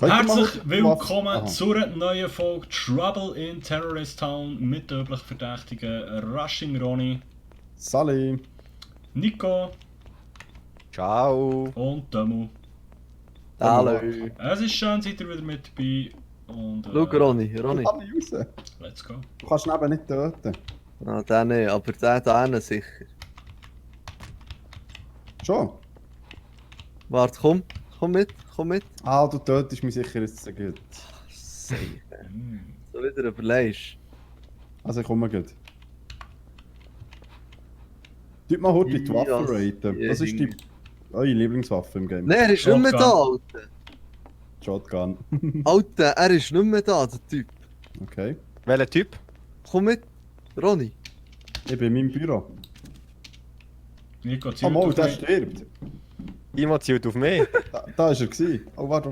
Herzlich willkommen zur neuen Folge Trouble in Terrorist Town mit den üblichen Verdächtigen Rushing Ronny, Sali, Nico, ciao und Demu. Hallo. Es ist schön, seid ihr wieder mit dabei und Schau Ronny. Komm nicht raus. let's go. Du kannst ihn eben nicht töten. Ah, der nicht, aber der da hinten sicher. Schon? Warte, komm mit. Ah, du tötest mich sicher jetzt so gut. Sicher. Mm. So wieder überlegst. Also ich komme gut. Tut mal heute die Waffe Ja, raten. ja, Das ist die eure Lieblingswaffe im Game. Nein, er ist nicht mehr da, Alter. Shotgun. Alter, er ist nicht mehr da, der Typ. Okay. Welcher Typ? Komm mit, Ronny. Ich bin in meinem Büro. Nico, Oh, zielt mal, auf der mich. stirbt. Imo zielt auf mich. Da ist er gewesen. Oh, warte.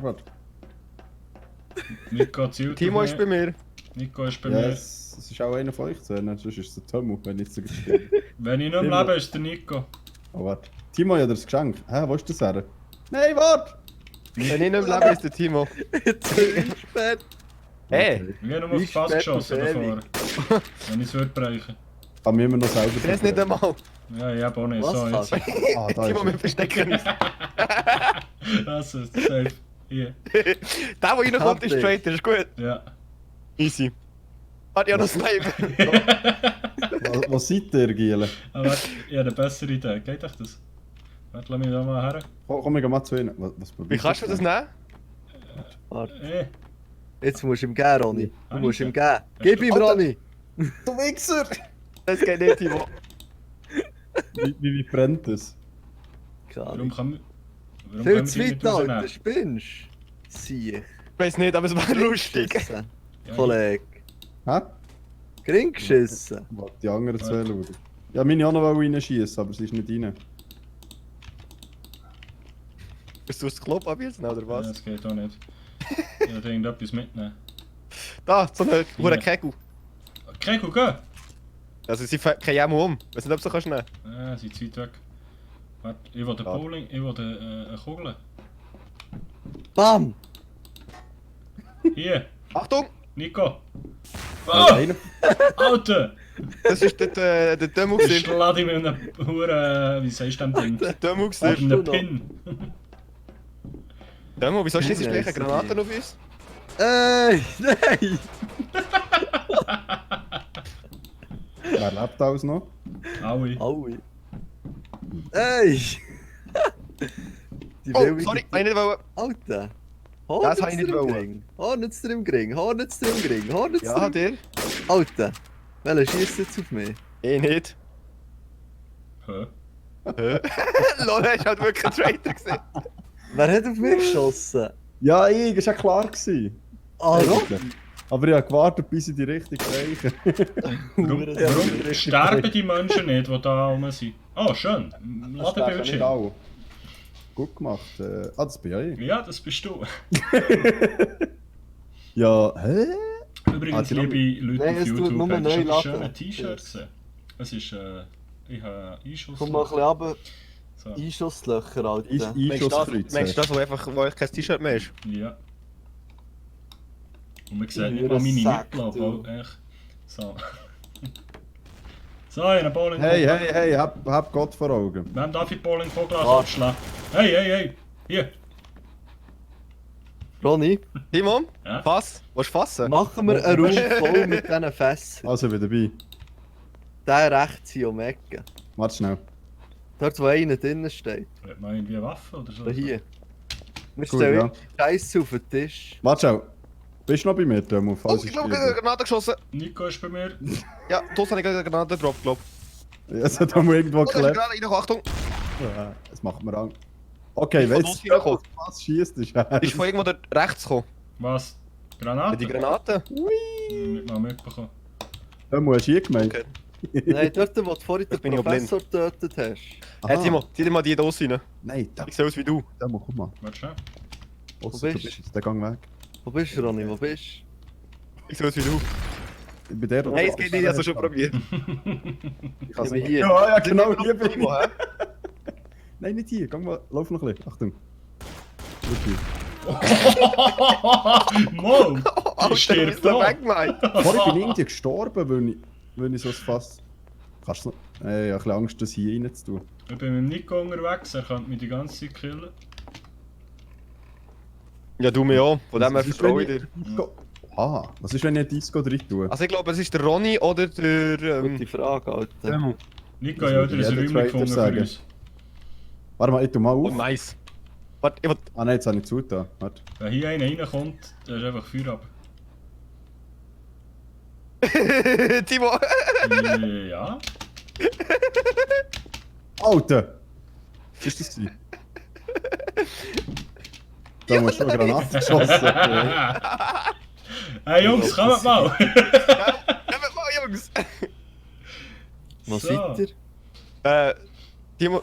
Nico zielt Timo auf ist mich. bei mir. Nico ist bei Ja, mir. es ist auch einer von euch zu hören, sonst ist es der Tomu, wenn ich so stirbt. Wenn ich nicht mehr lebe, ist der Nico. Oh, warte. Timo hat dir das Geschenk. Hä, wo ist das her? Nein, warte! Wenn ich nicht mehr lebe, ist der Timo. Jetzt ist spät. Hey, Ich habe nur auf Wie die Pass spät geschossen und davor. Wenn ich es würde brechen. Kann mir immer noch selber das nicht einmal. Ja, ich habe auch nicht. Was So, jetzt. Ah, da Timo, ist wir er. verstecken uns. Das ist safe. Hier. Der, der reinkommt, ist Traitor, ist gut. Ja. Easy. Hat ja noch Sniper. Was seid ihr, Giele? Aber ich habe eine bessere Idee. Geht euch das? Warte, lass mich da mal her. Komm, ich geh mal zu ihnen. Was Wie kannst du das nehmen? Warte, jetzt musst du ihm geben, Ronny. Du Ah, musst nicht ihm geben. Gib ihm, Alter. Ronny. Du Wichser! Das geht nicht, Timo. Wie brennt das? Keine Warum Ahnung. kann warum Viel können zu wir die weit, nicht Alter, rausnehmen? spinnst. Sieh. Ich weiß nicht, aber es war lustig. Geschissen, Ja, Kollege. Hä? Gering geschissen. Was die anderen zwei schauen. Ja, meine auch noch reinschießen, aber sie ist nicht rein. Bist du das Club abwesen oder Ja, was? das geht auch nicht. Ich will irgendetwas mitnehmen. Da, so eine Ja. Kegel. Okay, geh! Also sie kehren ja um. Weißt nicht, ob du kannst nehmen. Ah, sie zieht weg. Warte, ich will den Ja. Bowling, ich will eine Kugel. Bam! Hier, Achtung! Nico! Ah! Oh, Alter! Das ist der Demo Ich gewesen. schlage ihm in einen Huren, wie sagst du dem Ding? Der Demo Mit gewesen. einem Pin. Demo, wieso schießt du Nein, gleich Granaten auf uns? Ey, nein! Wer lebt alles noch? Aui. Aui. Ey! Die Oh, wilde- sorry, ich nicht wollen. Alter! Das hab ich nicht wollen. Hornets drin Gring, Hornets drin Gring, Hornets Ja, drin. der? Alter! Welcher schießt jetzt auf mich? Ich nicht. Hä? Lol, er ist halt wirklich ein Traitor gewesen. Wer hat auf mich geschossen? Ja, ich, ist ja klar gewesen. Ah, doch? Aber ich habe gewartet, bis ich die richtige reiche. Warum sterben die Menschen nicht, die da rum sind? Oh, schön. Das Ladebildschirm. auch. Gut gemacht. Das bin ja ich. Ja, das bist du. Ja, hä? Übrigens, die noch- liebe Leute Nein, auf es tut YouTube, nur habt ihr neu schon die laden. schönen T-Shirts gesehen? Es ist, ich habe Einschuss. Komm mal ein bisschen runter. So. Einschusslöcher, Alter. Meinst du Einschusskreuz. das, wo echt kein T-Shirt mehr ist? Ja. Und man sieht nicht Ihr mal meine Sack, Nippel, du. obwohl echt. So. So, in einen Bowling. Hey, hab Gott vor Augen. Wem darf ich Bowling Vogel Warte. abschlagen? Hey! Hier! Ronny, Timo, Ja? fass. Willst du fassen? machen wir einen Raum voll mit diesen Fässern. Also wieder dabei. Der rechts hier um die Ecke. Warte schnell. Dort, wo einer drinnen steht. Hat man irgendwie eine Waffe oder so? Da hier. Wir Gut, stellen ja. Scheiße auf den Tisch. Warte schnell. Bist du noch bei mir, Demo? Oh, Falls ich glaube, ich habe eine Granate geschossen. Nico ist bei mir. Ja, Toast habe ich eine Granate gedroppt, glaube Ja, es hat auch irgendwo ich. Oh, da ist eine geklebt. Granate reingekommen, Achtung. Ja, das macht mir Angst. Okay, Ist von weißt uns du, reingekommen. was schießt? Ist Ist von irgendwo dort rechts gekommen. Was? Ja, Granate? die Granate? Nicht mal mitbekommen. Demo, hast du hier gemeint? Okay. Nein, dort, wo du vorhin den bin ich auch blind. Professor getötet hast. Aha. Hey Timo, zieh dir mal die Dose rein. Nein, Ich sehe aus wie du. Demo, guck mal. Warte schnell. Ausser, du bist bist jetzt der Gang weg. Wo bist du, Ronny? Wo bist Ich sehe aus wie du. Bei der Hey, es geht nicht, ich habe es schon probiert. Ich du? kann Ich bin hier. Ja, genau, hier bin ich. Timo, hä? Nein, nicht hier. Geh mal, lauf noch ein bisschen. Achtung. Gut hier. Mo! Alter, Ich wie stirb ist der da! weg, Mann? Vorher bin ich irgendwie gestorben, weil ich so fast... Kannst du noch... Ich habe ein bisschen Angst, das hier rein zu tun. Ich bin mit Nico unterwegs, er könnte mich die ganze Zeit killen. Ja, du mir auch. Von dem her Was ist, vertraue ich wenn dir. Disco... Ah, was ist, wenn ich ein Disco drin tue? Also ich glaube, es ist der Ronny oder der... Gute Frage, Alter. Demo. Nico Das hat ja würde wieder ein jeder Räumchen Trader gefunden für sagen. uns. Warte mal, ich tu mal Oh, auf. nice. Warte, ich will... Ah nein, jetzt habe ich zugetan. Warte. Wenn hier einer reinkommt, dann ist einfach Feuer ab. Timo! Ja. Alter! Was ist das gewesen? Da musst du eine Granate geschossen. Hey Jungs, kommt mal! Kommt mal, Jungs! Wo So. seid ihr? Timo,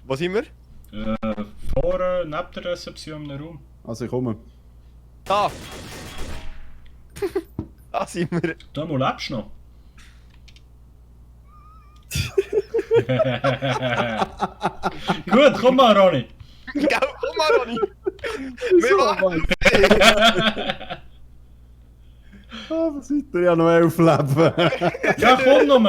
wo sind wir? Vorne, neben der Rezeption im Raum. Also ich komme. Da! Da sind wir. Tomo, lebst du noch? Gut, komm mal, Ronny! Gell, komm mal, Ronny! Wir machen... Ah, was seid ihr? Ja, noch 11 Leben. Ja,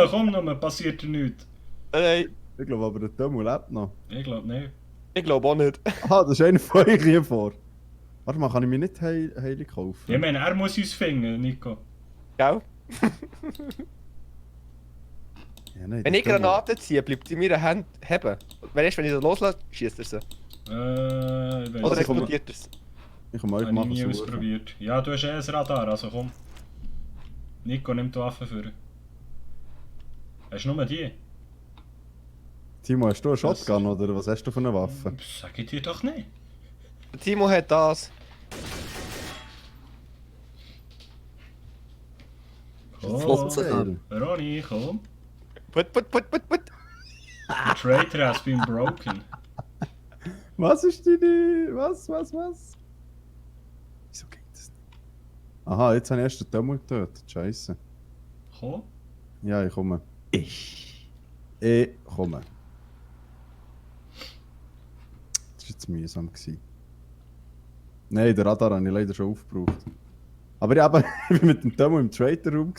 komm nur, passiert dir nichts. Nein, Ich glaube aber, der Tomo lebt noch. Ich glaube nicht. ich glaube auch nicht. Ah, das ist einer von euch hier vor. Warte mal, kann ich mir nicht Heilig kaufen? Ich meine, er muss uns finden, Nico. Gell? Ja, nein, Wenn der ich Tomo- Granaten ziehe, bleibt sie in meiner Hand heben. Wenn ich sie loslasse, schießt er sie. Ich Oder weiß nicht. explodiert er sie. Ich komme euch Habe mal ich nie versuchen. ausprobiert. Ja, du hast eh ein Radar, also komm. Nico, nimm die Waffe für. Hast du nur die? Timo, hast du eine Shotgun oder was hast du für eine Waffe? Sag ich dir doch nicht. Der Timo hat das. Komm, Ronny, komm. Put. The traitor has been broken. Was ist deine... Was? Wieso geht das nicht? Aha, jetzt habe ich erst den Tomo getötet. Scheiße. Komm. Ja, ich komme. Ich komme. Das war jetzt mühsam. Nein, den Radar habe ich leider schon aufgebraucht. Aber ich war mit dem Tomo im Trader-Room.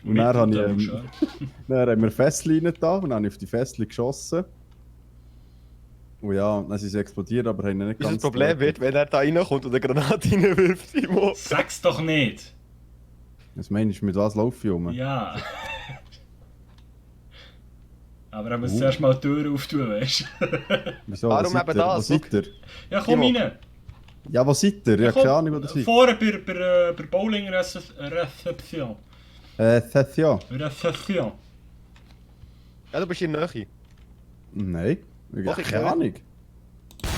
Und dann habe ich, dann haben wir Fässchen da und dann habe ich auf die Fässchen geschossen. Und ja, dann sind sie explodiert, aber haben nicht Das ganz... Problem wird, wenn er da reinkommt und eine Granate reinwirft, Timo. Sag's doch nicht! Was meinst du, mit was laufe ich um? Ja. Aber er muss zuerst mal die Tür auftun, weißt du? Wieso? Warum Wo seid eben ihr? das? Wo seid ihr? Ja, komm Timo. rein! Ja, wo seid ihr? Ja, keine Ahnung, wo ihr seid. Vorne bei Bowling-Rezeption. Session? Rezeption. Ja, du bist in der Nähe. Nein. Doch, ich Keine höre. Ahnung.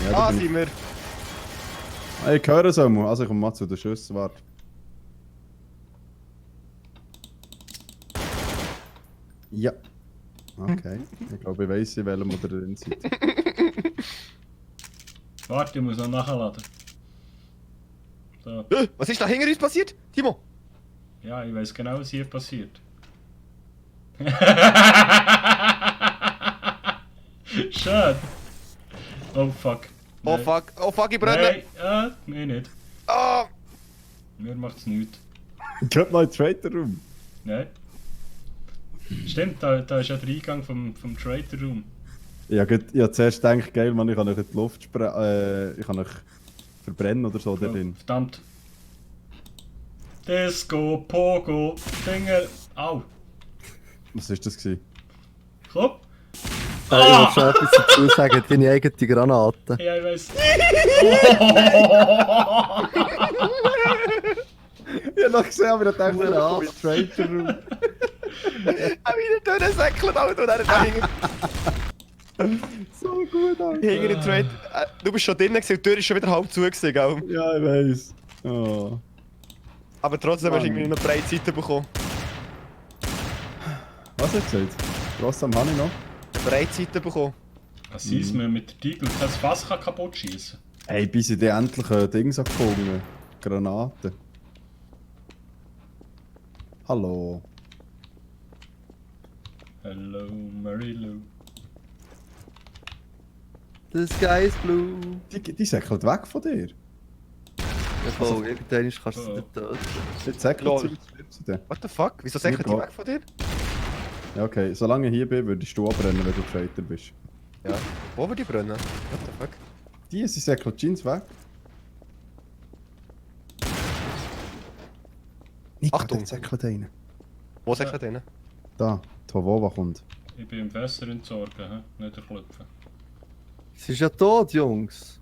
Ja, Ah, da bin sind wir. ich höre es auch mal. Also ich komme mal zu den Schüssen, warte. Ja. Okay. Ich glaube, ich weiss, in welchem ihr drin seid. Warte, ich muss noch nachladen. So. Was ist da hinter uns passiert? Timo? Ja, ich weiß genau, was hier passiert. Schön. Oh fuck. Oh fuck, ich brenne. Nein, mir nicht. Ah! Mir macht's nichts. Geht mal in den Trader-Room. Nein. Stimmt, da ist ja der Eingang vom Trader Room. Ja, gut, ich habe zuerst gedacht, geil, Mann, ich kann euch in die Luft ich kann euch verbrennen oder so da Oh, drin. verdammt. Disco, Pogo, Finger. Au. Was ist das gewesen? Komm. Ich will schon etwas dazu sagen, deine eigene Granate. Ja, ich weiß. Ich habe noch gesehen, aber ich dachte, ich komme in den Trader-Room. Auch wieder durchsäckeln, Alter, und er da hinten. So gut, Alter. Hinter dem Trade. Du bist schon drinnen gewesen, und die Tür ist schon wieder halb zu gewesen, gell? Ja, ich weiss. Oh. Aber trotzdem hast du irgendwie noch 3 Zeiten bekommen. Was hast du gesagt? Trotzdem habe ich noch. 3 Zeiten bekommen. Was ist mir mit der Tiegel? Das Fass kann kaputt schießen. Hey, bis ich dann endlich ein Ding gefunden. Granaten. Hallo. Hello, Mary Lou. The sky is blue. Die säckelt weg von dir. Ja, voll, irgendwann kannst du sie nicht töten. Jetzt säckelt Lol. sie, was stirbt sie denn? What the fuck? Wieso säckelt die weg von dir? Ja, okay. Solange ich hier bin, würdest du abbrennen, wenn du Traitor bist. Ja. Wo wird die brennen? What the fuck? Sie säckelt Jeans weg. Nico, Achtung. dort säckelt einer. Wo säckelt die? Da, die Vova kommt. Ich bin im Fässer entsorgen, he? Nicht erklopfen. Sie ist ja tot, Jungs.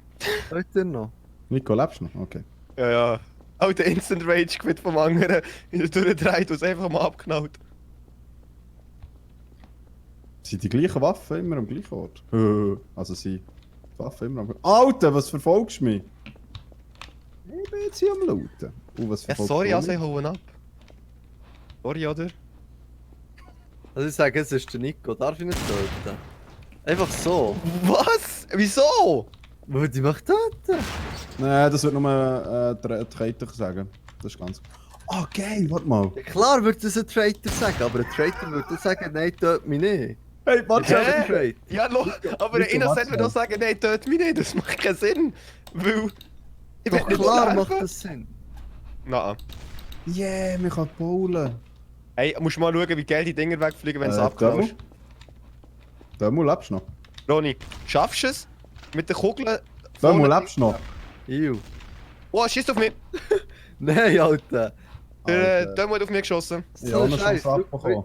Hört ihr noch? Nico, lebst du noch? Okay. Ja, ja. Auch der Instant Rage Quit vom anderen durchdreht und es einfach mal abknallt. Sind die gleichen Waffen immer am gleichen Ort? Also sind die Waffen immer am gleichen Ort? Alter, was verfolgst du mich? Ich bin jetzt hier am Lauten. Was Ja, verfolgst sorry, du also mich? ich hauen ab. Sorry, oder? Also ich sage, es ist der Nico. Darf ich nicht töten? Einfach so. Was? Wieso? Weil die mich töten. Nein, das wird nur der Traitor sagen. Das ist ganz... Ah, geil, warte mal. Ja, klar würde das ein Traitor sagen, aber ein Traitor würde sagen, nein, töte mich nicht. Hey, warte Das ist Hä? ein Traitor. Ja, aber Nico, der Innocent warte würde mal. auch sagen, nein, töte mich nicht, das macht keinen Sinn. Weil... Ich Doch will nicht klar sterben. macht das Sinn. Nein. Yeah, wir können bowlen. Hey, musst du mal schauen, wie geil die Dinger wegfliegen, wenn du es Dömu? abknallst. Dömu, lebst du noch? Ronny, schaffst du es? Mit den Kugeln... Dömu, vorne- lebst du noch? Ew. Oh, schießt auf mich! Nein, Alter. Der Alter. Dömu hat auf mich geschossen. Ja, noch Scheiß, schon abbekommen.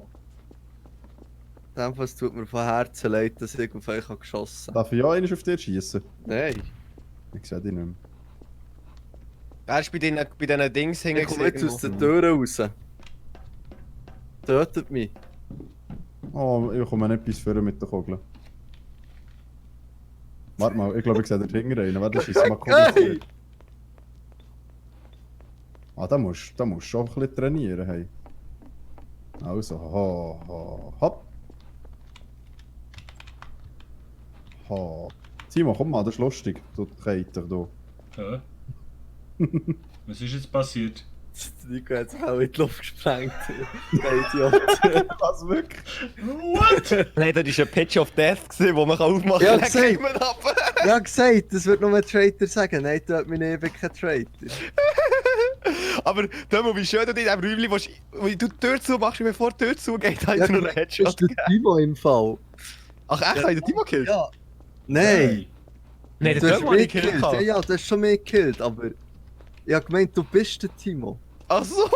In dem Fall tut mir von Herzen leid, dass ich auf euch habe geschossen habe. Darf ich auch einen auf dir schießen? Nein. Ich sehe dich nicht mehr. Er ist bei diesen Dings hängen. Ich komme jetzt aus der Tür raus. Tötet mich. Oh, ich komme nicht bis vorne mit den Kugeln. Warte mal, ich glaube, ich sehe dort hinten rein. Warte, das ist mal Hey! komisch. Ah, da musst du schon ein bisschen trainieren. Hey. Also, hopp. Timo, komm mal, das ist lustig. Du Keiter, du. Hä? Was ist jetzt passiert? Nico hat sich auch in die Luft gesprengt. Der Idiot. Was, wirklich? What? Nein, das war ein Pitch of Death, gewesen, wo man aufmachen Ja, kann. gesehen. Dann geht man ab. Ja, gesagt, das wird nur ein Traitor sagen. Nein, tötet mich nicht, ich bin kein Traitor. Aber Dömu, wie schön du in diesem Räumchen, wo du die Tür zumachst, bevor die Tür zugeht, hast du noch einen das Headshot ist der gegeben. Timo im Fall. Ach echt, hat der Timo gekillt? Ja. Nein. Nein, Du der hast Dömu hat mich dich gekillt. gekillt. Ja, ja, du hast schon mich gekillt, aber... Ich hab gemeint, du bist der Timo. Ach so.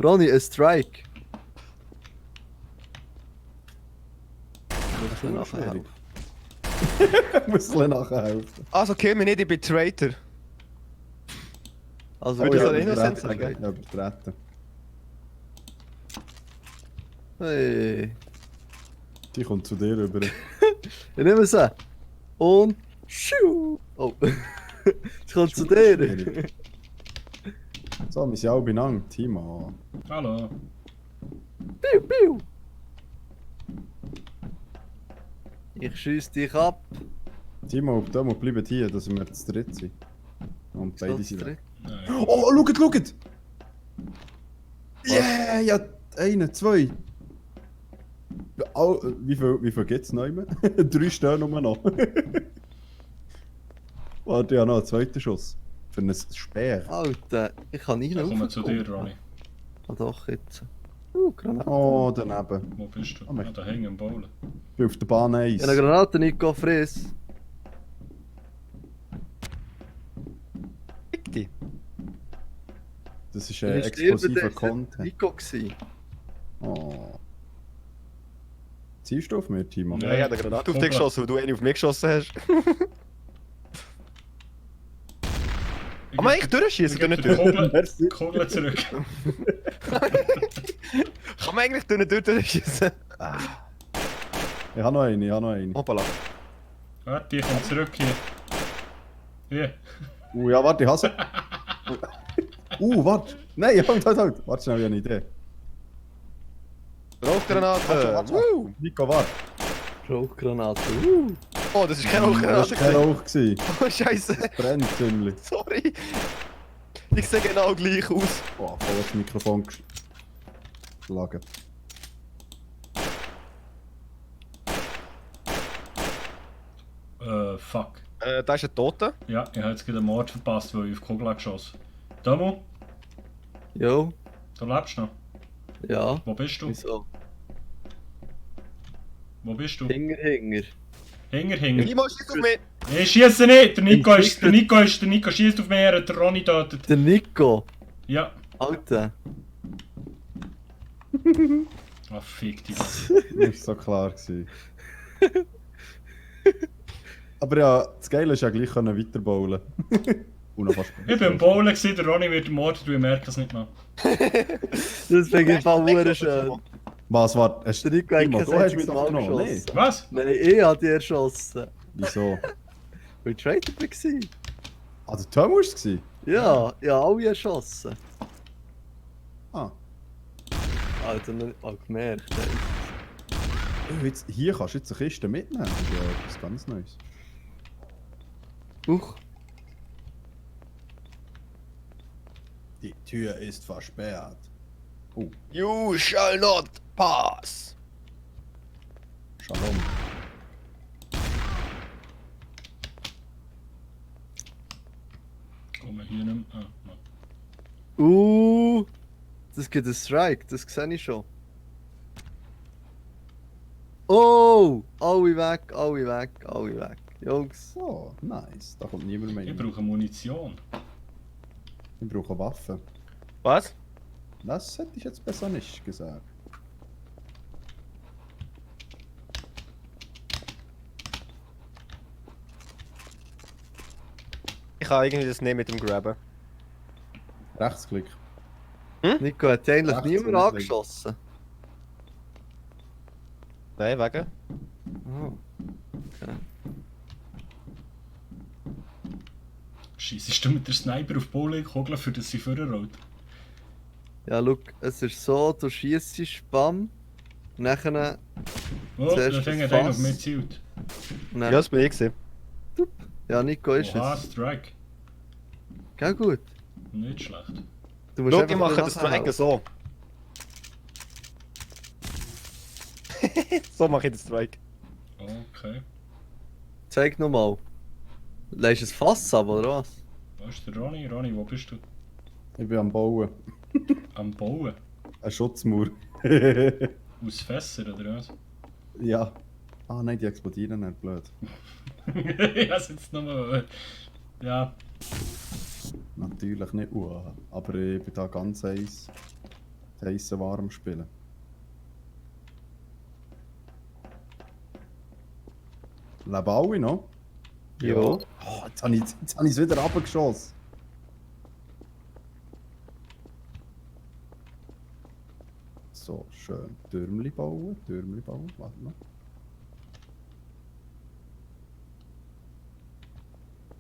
Ronny, ein Strike. Das ist schon nachher schwierig. Ich muss dir nachher helfen. Also, okay, wir nicht, ich bin Traitor. Also, Aber das ja, soll Innocent übertreten, sagen. Ja, übertreten. Hey. Die kommt zu dir rüber. Ich nehme sie. Und... Schuh. Oh. Es kommt zu dir. Schwierig. So, wir sind alle beieinander. Timo. Hallo. Piu, piu. Ich schieße dich ab. Timo und Dömu bleiben hier, dass wir zu dritt sind. Und beide sind weg. Nein. Oh, schaut! Yeah, ja, 1, 2. Wie viel gibt's noch immer? 3 stehen nur noch. Warte, ich habe noch einen zweiten Schuss. Für einen Speer. Alter, ich kann nicht Ich komme raufkommen. zu dir, Ronny. Ah doch, jetzt. Granate. Oh, daneben. Wo bist du? Oh, mein- Ah, da hängen am Bowlen. Ich bin auf der Bahn 1. Ja, eine Granate, Nico, friss. Fick dich. Das ist Ich sterbe, explosiver das war Content. Nico gewesen. Oh. Ziehst du auf mir, Timo? Nein. Ja, ich habe eine Granate auf dich geschossen, weil du eine auf mich geschossen hast. Aber ich durchschießen, du nicht durch. Merci. Kugel zurück. Kann man eigentlich durchschießen? Ich habe noch eine. Hoppala. Warte, ich komme zurück hier. Hier. Ja, warte, ich hasse. Warte. Nein, halt. Warte schnell, ich habe eine Idee. Rauchgranate. Warte. Woo. Nico, warte. Rauchgranate. Oh, das ist keine Das Rauchgranate. war kein Rauch. gewesen. Oh, Scheiße. Brennt ziemlich. Sorry. Ich sehe genau gleich aus. Boah, voll das Mikrofon geschlagen. fuck. Da ist ein Toter. Ja, ich habe jetzt gerade einen Mord verpasst, weil ich auf die Kugel habe geschossen. Demo, Jo, du lebst noch. ja. Wo bist du? Wieso? Wo bist du? Hinger. Hinger. Timo, schießt auf mich! Ich schieße nicht! Der Nico Im schießt auf mich, er hat den Ronny tötet. Der Nico. Ja. Alter. Ah, fick dich. Das war so klar. Gewesen. Aber ja, das Geile ist ja gleich können weiterbowlen. Und noch fast Ich war im Bowlen, der Ronny wird ermordet und ich merke es nicht mal. Das finde ich voll schön. Was war? Hast Der Nico hat Timo, kein du hast mich einziges doch Mal genommen, geschossen. nee. Was? Nein, ich habe dich erschossen. Wieso? Weil ich Traitor war. Ah, der Tom war es? Ja, ja, alle erschossen. Ah. Alter, nicht mal gemerkt. Ey. Oh, jetzt, hier kannst du jetzt eine Kiste mitnehmen. Das ist ja etwas ganz Neues. Huch. Die Tür ist versperrt. Oh, You shall not pass! Shalom. Komm hier nicht mehr. Ah, no. Das gibt einen Strike, das sehe ich schon. Oh! Alle weg. Jungs. Oh, nice. Da kommt niemand mehr Ich rein. brauche Munition. Ich brauche Waffen. Was? Das hätte ich jetzt besser nicht gesagt. Ich kann irgendwie das nicht mit dem Grabben. Rechtsklick. Nico hat eigentlich Rechts niemand und links. angeschossen. Nein, wegen. Oh. Scheissest du mit der Sniper auf Bowling-Kugeln, für das sie vorrollt? Ja, look, es ist so, du schießt Spam, nachher. Oh, Zuerst da das hängt einer auf Fass. mich gezielt. Ja, das bin ich gewesen. Ja, Nico ist Oha, es. Strike. Gell gut. Nicht schlecht. Du musst Schau, einfach ich mache nur das nachhelfen. Strike so. So mache ich den Strike. Okay. Zeig nochmal. Leist du ein Fass ab, oder was? Wo ist der Ronny? Ronny, wo bist du? Ich bin am Bauen. Am Bauen? Ein Schutzmauer. Aus Fässer, oder was? Ja. Ah nein, die explodieren nicht, blöd. Ich hab's jetzt nochmal. Ja. Natürlich nicht. Aber ich bin da ganz heiß warm spielen. Leben alle noch? Ja. Oh, jetzt habe ich es wieder runtergeschossen. So, schön. Türmli bauen. Warte mal.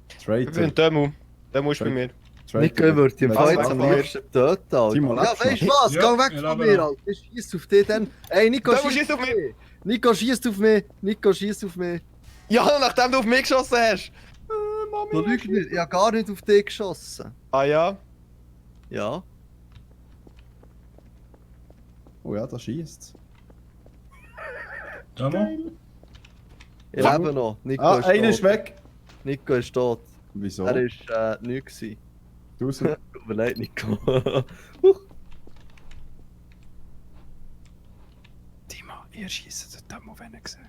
Ich bin Traitor. Demo. Demo ist bei mir. Nico, ich würde dich im Was Fall machst am du? liebsten töten, Alter. Timo, Ja, lebst du weißt du noch? was? Ja, Geh weg ich von lebe mir, noch. Alter. Ich schieß auf dich dann. Ey, Nico, Demo, schieß schieß auf mich! Nico, schießt auf mich. Nico, schieß auf mich. Ja, nachdem du auf mich geschossen hast! Du lügst nicht. Ich habe gar nicht auf dich geschossen. Ah ja? Ja. Oh ja, da schießt. Demo? Ich Ja. lebe noch. Nico Ah, ist einer ist tot. weg. Nico ist tot. Wieso? Er war nichts. Tut 1000. mir leid, Nico. Timo, ihr schießt den Demo, wenn ich sehe.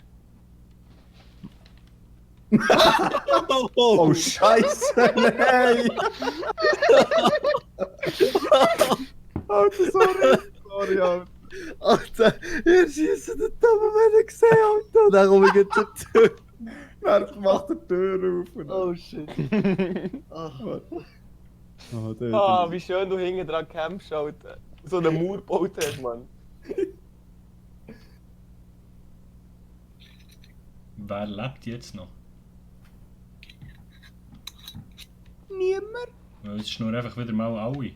Oh, Scheiße, nein! Alter, sorry. Sorry, Alter. Alter, ihr schießt den Daumen, wenn ich sehe, Alter. Und dann komme ich jetzt zur Tür. Wer macht die Tür auf? Oh shit. Oh, der, Ah, wie schön du hinten dran kämpfst, Alter. So einen Mauer gebaut hast, Mann. Wer lebt jetzt noch? Niemand. Weil es ist nur einfach wieder mal alle.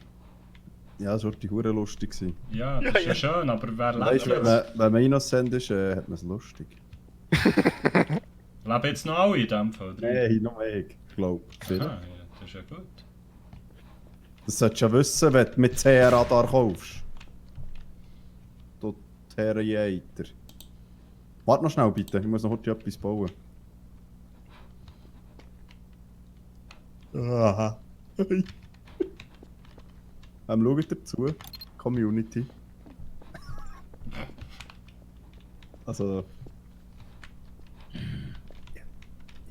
Ja, das war die Hure lustig. Gewesen. Ja, das ist ja schön, aber wer lebt Weißt du, jetzt? wenn man innocent ist, hat man es lustig. Leben jetzt noch alle in dem Fall? oder? Nein, noch mehr, ich glaube. Ah, ja, das ist ja gut. Das solltest du ja wissen, wenn du mit CR-Radar kaufst. Du Terriator. Warte noch schnell bitte, ich muss noch heute etwas bauen. Aha. Schaut dazu. Community. Also.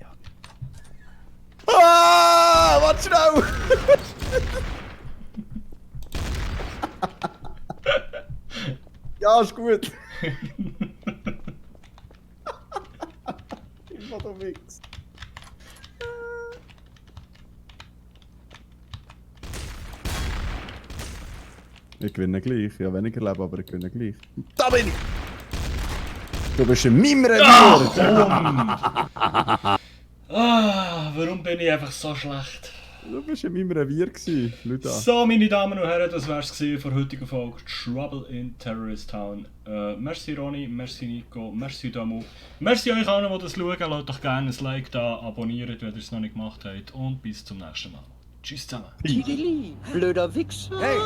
Ja. Ah! Warte schnell! Ja, ist gut. Ich mach doch nix. Ich gewinne gleich. Ja, weniger Leben, aber ich gewinne gleich. Da bin ich! Du bist ein Mimrevier! Warum bin ich einfach so schlecht? Du bist in meinem Revier gewesen, Leute. So, meine Damen und Herren, das wär's gewesen für heutige Folge Trouble in Terrorist Town. Merci Ronny, merci Nico, merci Damu. Merci euch allen, die das schauen. Lasst doch gerne ein Like da, abonniert, wenn ihr es noch nicht gemacht habt. Und bis zum nächsten Mal. Tschüss zusammen. Blöder Wichser. Hey!